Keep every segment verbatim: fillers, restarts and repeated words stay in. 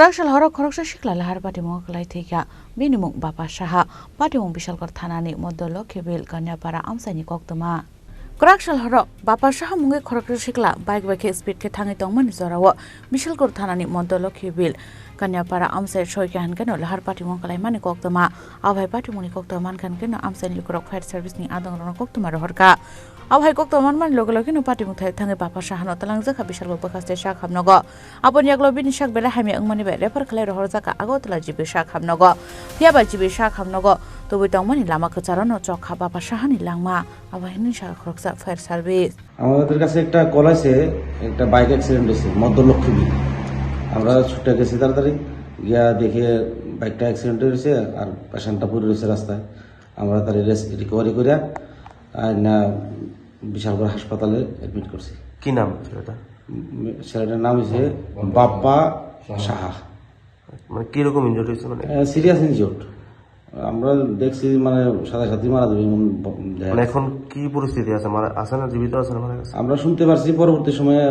Kwrak sal horo khoroksa sikla lahar patimung kwlai thwikha. Bini mung Bapa Saha, patimung Bisalkor thanani Moddo Lokhibil Kanyapara amchaini koktwma. Kwrak sal horo Bapa Saha mungwi khoroksa sikla bike bai khe speed khe thangwi tongmani jorao Bisalkor thanani Moddo Lokhibil Kanyapara amchai soikha hinkhe no lahar patimung kwlaimani koktwma. Abo hai patimungni koktwma mankha hinkhe no amchaini lukurok fire service ni adongrokno koktwma rohorkha. Abo hai koktwma manmani loge loge no patimung thai thangwi Bapa Sahano twlangjakha Bisalkor bwkhaste sak hamnogo. Aboni yagulo bini sak belai hamya wngmani bai refer khlai rohorjakha Agartala G B sak hamnogo. Phiya ba G B sak hamnogo tubui tongmani lama kwcharo no chokha Bapa Sahani langma. Abo hinwi sakha khoroksa fire service. আমাদের কাছে একটা কল আছে, একটা bike accident হয়েছে মধ্য লক্ষ্মীপুর। আমরা ছুটে গেছি তাড়াতাড়ি, গিয়া দেখে বাইকটা অ্যাক্সিডেন্ট হয়েছে আর পেশেন্টটা পড়ে রয়েছে রাস্তায়। আমরা তার রিকভারি করে আর না বিশালগড় হাসপাতালে অ্যাডমিট করছি। কি নাম ছেলেটা? উম, ছেলেটার নাম হচ্ছে বাপ্পা সাহা। মানে কিরকম ইনজুরি হয়েছে? মানে সিরিয়াস ইনজুর্ড। আমরা দেখছি মানে সাথে সাথে মারা যাবে এমন ব-, দেখা মানে যাচ্ছে। এখন কি পরিস্থিতি আছে? মারা আছে না জীবিত আছে না মারা গেছে? আমরা শুনতে পারছি পরবর্তী সময়ে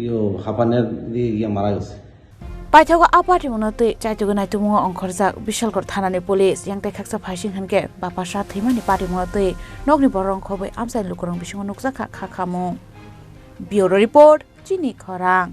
ইয়ে হাঁপানির দিয়ে গিয়ে মারা গেছে। Paithago a patimungno twi chaitugwi naitukmungo ongkhorjak Bisalkor thanani police. Yang tei khaksa phaising hinkhe Bapa Saha thwimani patimungno twi nokni borok wngkhobwi amchaini lukurokni bisingo nukjakha kha khamung. Bureau report, Chini Khorang.